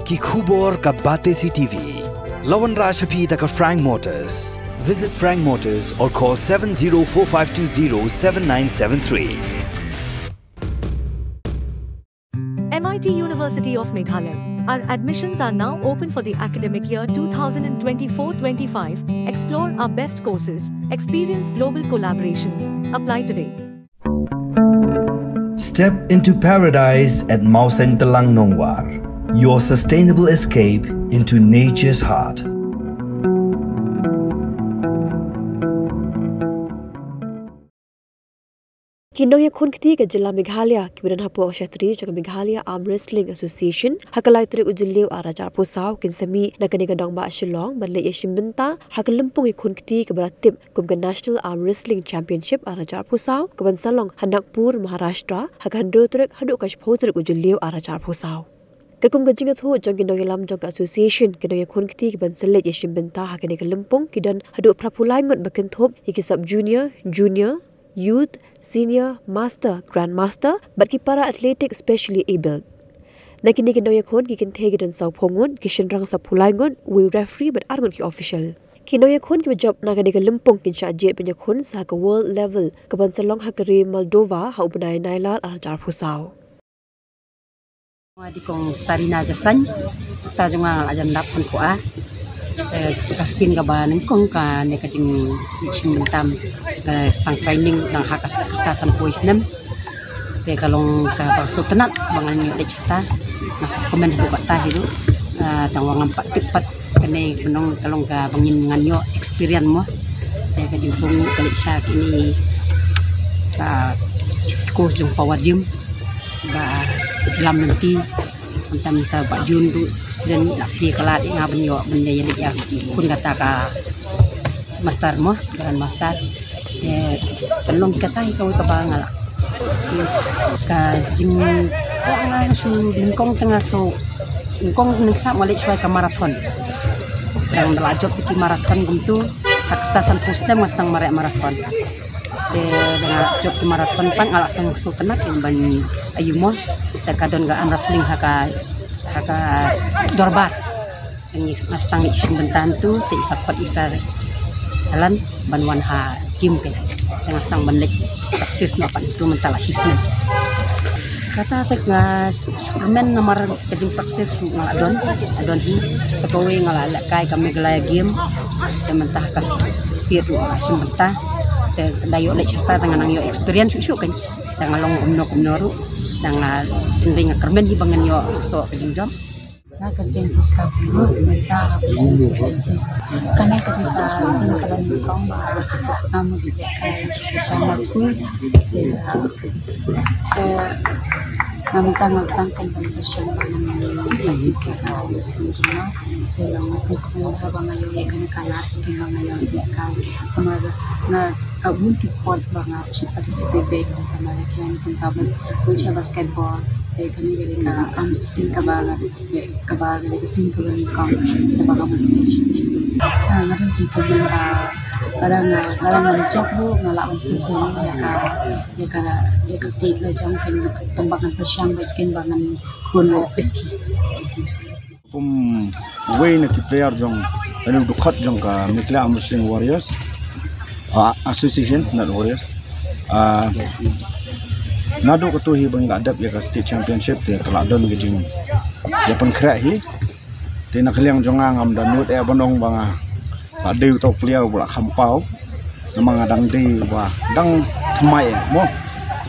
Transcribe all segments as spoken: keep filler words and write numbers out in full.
Ki khubor ka Batesi T V. La wanrah sha phi da ka Frank Motors. Visit Frank Motors or call seven zero four five two zero seven nine seven three. M I T University of Meghalaya. Our admissions are now open for the academic year two thousand twenty-four twenty-five. Explore our best courses, experience global collaborations. Apply today. Step into paradise at Mawsynram Nongwar, your sustainable escape into nature's heart. Ki nongïakhun kti ka jylla Meghalaya kiba don hapoh ka shatri jong ka Meghalaya Arm Wrestling Association, ha ka lai tarik u Jylliew ar hajar arphew saw kin sa mih na kane ka nongbah Shillong ban leit ïashim bynta ha ka lympung ïakhun kti kaba la tip kum ka National Arm Wrestling Championship ar hajar arphew saw, kaban sa long ha Nagpur, Maharashtra, ha ka hynriew tarik haduh ka shiphew tarik u Jylliew ar hajar arphew saw. Katkum ka jingïathuh jong ki nongïalam jong ka association, ki nongïakhun kti kiban sa leit ïashim bynta ha kane ka lympung ki don haduh phra phew lai ngut ba kynthup ïa ki sub junior, junior, youth, senior, master, grandmaster bad ki para athletic specially abled. Na kine ki nongïakhun, ki kynthei ki don saw phew ngut, ki shynrang saw phew lai ngut, uwei u referee bad ar ngut ki official. Ki nongïakhun kiba jop na kane ka lympung kin shah jied ban ïakhun sa ha ka world level kaban sa long ha ka ri Moldova ha u bnai Nailar ar hajar arphew saw. Nga dei kong Starina Jasaiñ, kata jong nga nga la jan dap sanphew ar. Te ka sien kaba nyngkong kane ka jingshim bynta, eh, tang training dang ha ka, kata sanphew snem. Te ka long kaba sngewtynnat ba ngan ïoh leit shata. Nga sngewkmen haduh katta hi ruh. Ah, tang ba ngam pat tip pat kane ka long, ka long kaba ngin, ngan ïoh experience mo. Te ka jingsngew ka leit sha kine ka course jong Power Gym ba ïalam lynti. Mynta mynta sa ba June ruh sdang la plie ka lad ïa nga ban ïoh ban ïa leit ïakhun kata ka master mo, grand master. Te ka long kata hi kawei kaba nga la, ka jing, nga shu nyngkong te nga shu nyngkong nyngkong sa nga leit shuwa ka marathon. Dang la jop ki marathon kumtu, ha kata sanphew snem nga sdang mareh marathon. Te dang la jop ki marathon pat nga la sdang sngewtynnat ban ïa mo. Te ka don ka arm wrestling ha ka, ha ka dorbar. Te ngi, nga sdang leit shim bynta hangtu, te i sa khot i sa lan ban wan ha gym. Te nga sdang ban leit practice noh pat hangtu mynta la shisnem. Kata te nga sngewkmen namar ka jingpractice ruh nga la don, la don hi. Te kawei nga la lehkai ka Meghalaya Game. Te mynta ha ka state ruh nga la shim bynta. Te da ïoh leit shata te nga nang ïoh experience shuh shuh kan. Te nga long kumno kumno ruh. Te nga, hynrei nga kyrmen hi ba ngan ïoh soh ka jingjop. Nga kyrteng Prisca Kyrmuk, nga sah ha Pyrthei Society. Kane ka dei ka sien kaba nyngkong ba nga mut ïa ka competition Nagpur. Te, ah, te nga mynta nga sdang kan ban pyrshang ba ngan practice ïa ka wrestling jong nga. Te nga sngewkmen ba nga ïoh ïa kane ka lad, kane ba nga ïoh ïa ka, namar nga, ah, bun ki sports ba nga participate beit, kum ka marathon, kum ka bas-, kum ka basketball. Te kane ka dei ka arm wrestling kaba nga, kaba ka dei ka sien kaba nyngkong kaba nga mut ïa ka competition. Ah, nga don jingkyrmen ba lada nga, lada ngam jop ruh nga lah ban present ïa ka, ïa ka, ïa ka state la jong, kan tang ba ngan pyrshang beit, kan ba ngan khun beit. Kum uwei na ki player jong, lane u dkhot jong ka Meghalaya Arm Wrestling Warriors, ah, Association, not Warriors. Ah, naduh kato hi ba ngi la dep ïa ka state championship te ka la don ka jingïapynkhreh hi. Te na ka liang jong nga ngam da nud eh ban ong ba nga la dei uto u player uba la kham paw. Namar nga dang dei uba dang thymmai eh mo.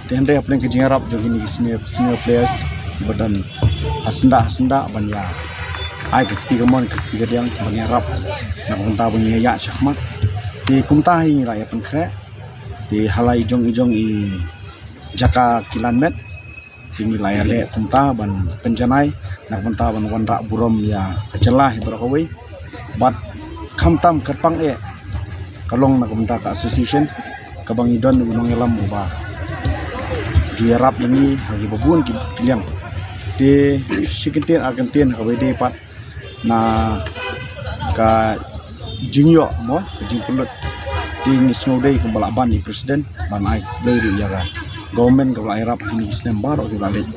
Te hynrei hapdeng ka jingïarap jong kine ki senior, senior players kiba don ha syndah ha syndah ban ïa ai ka kti kamon ka kti kadiang ban ïarap na ka bynta ban ïa ïaid shakhmat. Te kumta hi ngi la ïapynkhreh. Te ha la i jong i jong i jaka ki lan met. Te ngi la ïaleh kumta ban pynjanai na ka bynta ban wanrah burom ïa ka jylla hi baroh kawei. Bad khamtam kyrpang eh ka long na ka bynta ka association kaba ngi don u nongïalam uba ju ïarap ïa ngi ha kiba bun ki, ki liang. Te shi kyntien ar kyntien ha kaba ïadei pat na ka jingïoh mo, ka jingpynlut. Te ngi sngewdei kumba la ban i president ban ai khublei ruh ïa ka government kaba la ïarap ha kine ki snem baroh kiba la leit.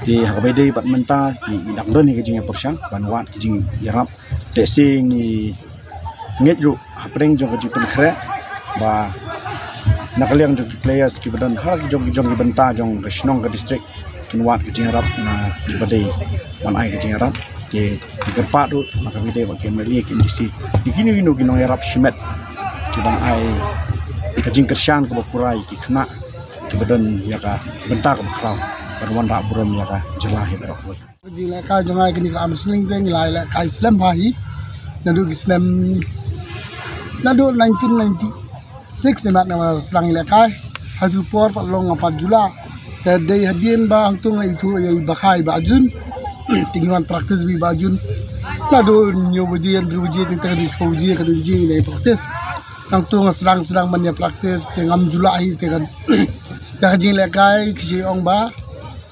Te ha kaba dei bad mynta ki dang don hi ka jingïapyrshang ban wad ka jingïarap. Te shisha ngi ngeit ruh hapdeng jong ka jingpynkhreh ba na ka liang jong ki players kiba don ha ki jong ki jong ki bynta jong ka shnong ka district kin wad ka jingïarap na kiba dei ban ai ka jingïarap. Te ki kyrpad ruh na kaba dei bad ki M L A ki M D C, ki kino kino ki nongïarap shimet kiban ai ka jingkyrshan kaba pura ïa ki khynnah kiba don ïa ka bynta kaba khraw ban wanrah burom ïa ka jylla hi baroh kawei. Ka jinglehkai jong nga kane ka arm wrestling te ngi la lehkai slem bha hi. Naduh ki snem, naduh nineteen ninety-six, i mat nga sdang lehkai. Haduh por pat long nga pat jula. Te dei hadien ba hangto nga ithuh ïa i Bah Khai Bah Jun. Te ngi wan practice bad i Bah Jun. Naduh hynñiew baje, hynriew baje, teng teng haduh shiphew baje, haduh baje ngi dei practice. Hangto nga sdang sdang ban ïa practice te ngam jula hi te ka, ïa ka jinglehkai ki ju ong ba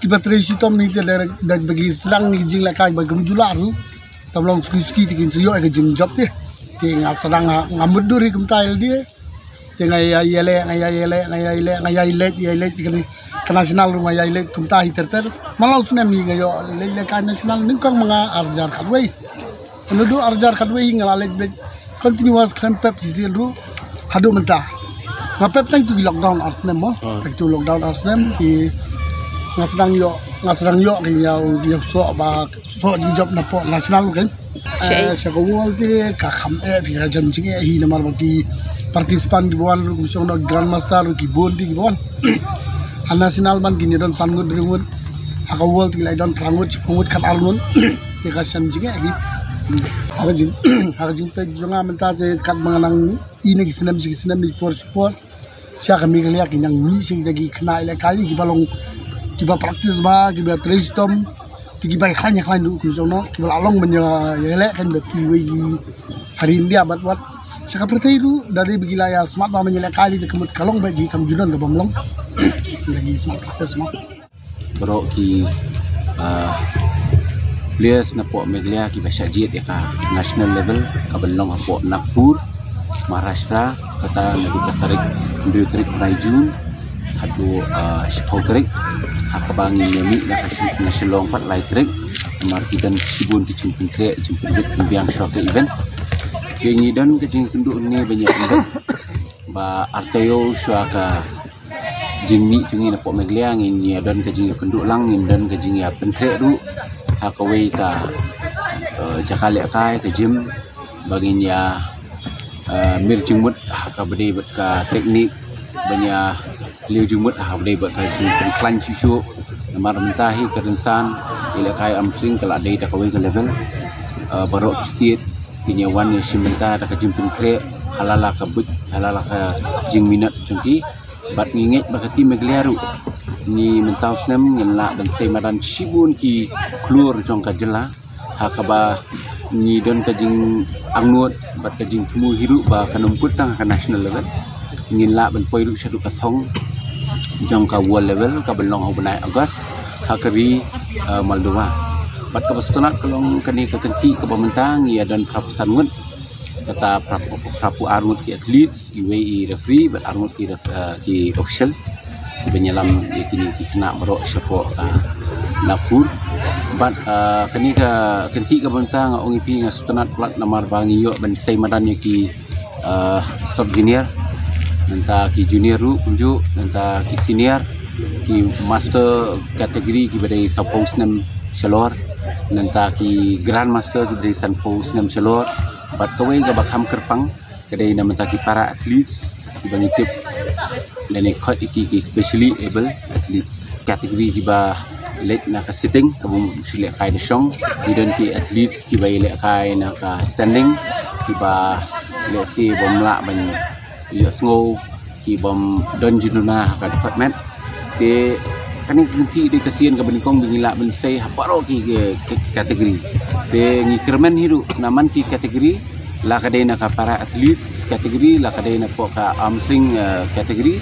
kiba trei shitom hi te da, da ba ki sdang ki jinglehkai ba kim jula ruh. Tam long suki suki te kin shu ïoh ka jingjop te. Te nga sdang ha, nga mutdur hi kumta ïa lade. Te nga ïa ïaleh, nga ïa ïaleh, nga ïa ïaleh, nga ïa ïaleh, ïaleh kane ka national ruh nga ïa ïaleh kumta hi ter ter. Man la u snem hi nga ïoh leh lehkai national nyngkong ma nga arhajar khatwei. Naduh arhajar khatwei hi nga la leh beit continuous khlem pep shisien ruh haduh mynta. Nga pep tang tu ki lockdown ar snem mo. Hmm. Tang tu lockdown ar snem ki nga sdang ïoh, nga sdang ïoh ki ïa, ïa soh ba soh jingjop na pdeng national kan. Sha Eh, sha ka world te ka kham eh phi ka jam jingeh hi namar ba ki participant kiba wan ruh kum song na grandmaster ruh ki bun te kiba wan. Ha national man kin ïa don san ngut hynriew ngut. Ha ka world te ki la don phra ngut, shiphew ngut, khatar ngut. Te ka jam jingeh hi. Ha ka jing, ha ka jingpeit jong nga mynta te katba nga nang ïa kine ki snem shi ki snem, ki por shi por. Sha ka Meghalaya ki nang mih sha ki khynnah ïalehkai kiba long, kiba practice bha, kiba trei shitom. Te kiba ïakhlaiñ ïakhlaiñ ruh kum song no, kiba la long ban ïa, ïaleh kan bad kiwei ha ri India bad wat sha ka pyrthei ruh, da dei ba ki la ïa smat bha ban ïalehkai te ka mut ka long bad ki kam ju don kaba ym long. Da ki smat practice mo. Baroh ki, ah, players na pdeng Meghalaya kiba shah jied ïa ka national level kaban long hapoh Nagpur, Maharashtra, kata naduh ka tarik, hynriew tarik u bnai June haduh, ah, shiphew tarik, ha kaba ngin ïa mih na ka shi-, na Shillong pat lai tarik. Namar ki don shibun ki jingpynkhreh, jingpynbit pynbiang shuwa ka event. Te ngi don ka jingkynduh hangne ban ïa pynbit ba ar taïew shuwa ka jingmih jong ngi na pdeng Meghalaya ngin ïa don ka jingïakynduh lang, ngin don ka jingïapynkhreh ruh ha kawei ka, eh, jaka lehkai, ka gym, ba ngin ïa, eh, mir jingmut ha kaba dei bad ka technique, ban ïa lieh jingmut ha kaba dei bad ka jingpynkhlaiñ shuh shuh. Namar mynta hi ka rynsan ïalehkai arm wrestling ka la dei da kawei ka level. Eh, baroh ki state kin ïa wan ïa shim bynta da ka jingpynkhreh ha la la ka buit, ha la la ka jingminot jong ki. Bad ngi ngeit ba ka team Meghalaya ruh, ngi mynta u snem ngin lah ban sei madan shibun ki khlur jong ka jylla, ha kaba ngi don ka jingangnud bad ka jingthmu hi ruh ba kan ym kut tang ha ka national level, ngin lah ban poi ruh shaduh ka thong jong ka world level kaban long ha u bnai August ha ka ri, eh, Moldova. Bad kaba sngewtynnat ka long kane ka kynthih kaba mynta ngi ïa don phra phew san ngut, kata phra phew, phra phew ar ngut ki athletes, iwei i referee bad ar ngut ki ref-, eh, ki official kiban ïalam ïa kine ki khynnah baroh shapoh, eh, Nagpur. Bad, eh, kane ka kynthih kaba mynta nga ong ïa phi nga sngewtynnat palat namar ba ngi ïoh ban sei madan ïa ki, eh, sub junior, nangta ki junior ruh kumjuh, nangta ki senior, ki master category kiba dei sawphew snem shalor, nangta ki grandmaster kiba dei sanphew snem shalor. Bad kawei kaba kham kyrpang ka dei na bynta ki para athletes kiba ngi tip lane khot ïa ki ki specially able athletes, category kiba leit na ka sitting kaba ym shu lehkai da shong. Ngi don ki athletes kiba ïalehkai na ka standing, kiba lehse bym lah ban ïohsngew, ki bym don jingduna ha ka dkhot met. Te kane ka kynthih dei ka sien kaba nyngkong ba ngi lah ban sei ha baroh ki, ki, ki category. Te ngi kyrmen hi ruh na man ki category, la ka dei na ka para athletes category, la ka dei na pdeng ka arm wrestling, eh, category,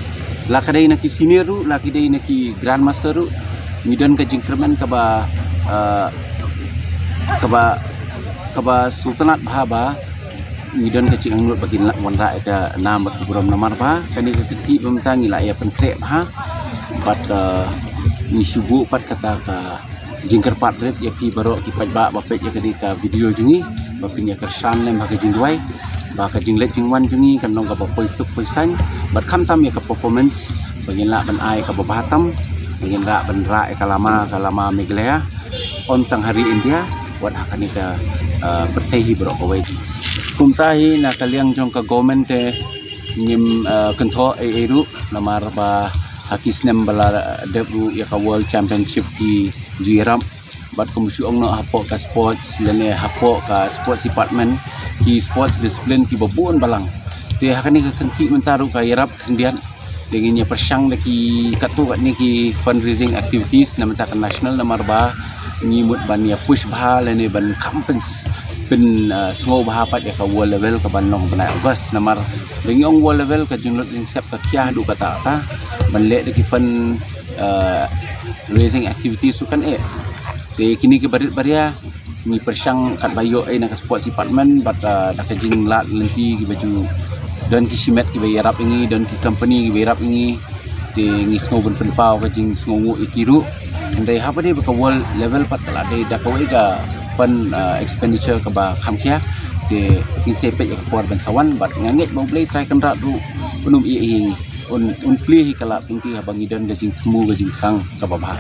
la ka dei na ki senior ruh, la ka dei na ki grandmaster ruh. Ngi don ka jingkyrmen kaba, eh, kaba, kaba sngewtynnat bha ba ngi don ka jingangnud ba kin lah wanrah ïa ka nam bad ka burom namar ba kane ka kynthih ba mynta ngi la ïa pynkhreh bha. Bad, eh, ngi shu buh pat kata ka Jingkyrpad rit ïa phi baroh ki paidbah ba peit ïa kane ka video jong ngi, ba phin ïa kyrshan lem ha ka jingduwai ba ka jingleit jingwan jong ngi kan long kaba poi suk poi saiñ, bad khamtam ïa ka performance ba ngin lah ban ai kaba bha tam, ba ngin lah ban rah ïa ka lama, ka lama Meghalaya, ym tang ha ri India, wat ha kane ka, eh, pyrthei hi baroh kawei. Kumta hi na ka liang jong ka government te ngim, eh, kynthoh ei ei ruh, namar ba ha ki snem ba la dep ruh ïa ka World Championship ki ju ïarap, bad kumjuh ong noh hapoh ka sports lane hapoh ka sports department, ki sports discipline kiba bun balang. Te ha kane ka kynti mynta ruh ka ïarap khyndiat. Te ngin ïa pyrshang da ki katto katne ki fundraising activities na bynta ka national, namar ba ngi mut ban ïa push bha lane ban kham pyn, pyn, uh, sngew bha pat ïa ka world level kaban long bnai August, namar ba ngi ong world level, ka jinglut jingsep ka khia haduh katta katta ban leh da ki fund, uh, raising activities ruh kan eh. Te kine ki barit baria ngi pyrshang katba ïoh ei na ka sports department, bad, uh, da ka jinglad lynti kiba ju don ki shimet kiba ïarap ïa ngi, don ki company kiba ïarap ïa ngi. Te ngi sngew ban pynpaw ka jingsngewnguh ïa ki ruh. Hynrei haba dei ba ka world level pat ka la dei da kawei ka fund, uh, expenditure kaba kham khia. Te ngin sa peit ïa ka por ban sa wan, bad nga ngeit ba U Blei Trai Kynrad ruh un ym ïeh hi ïa ngi, un, un plie hi ka lad lynti haba ngi don ka jingthmu ka jingthrang kaba bha.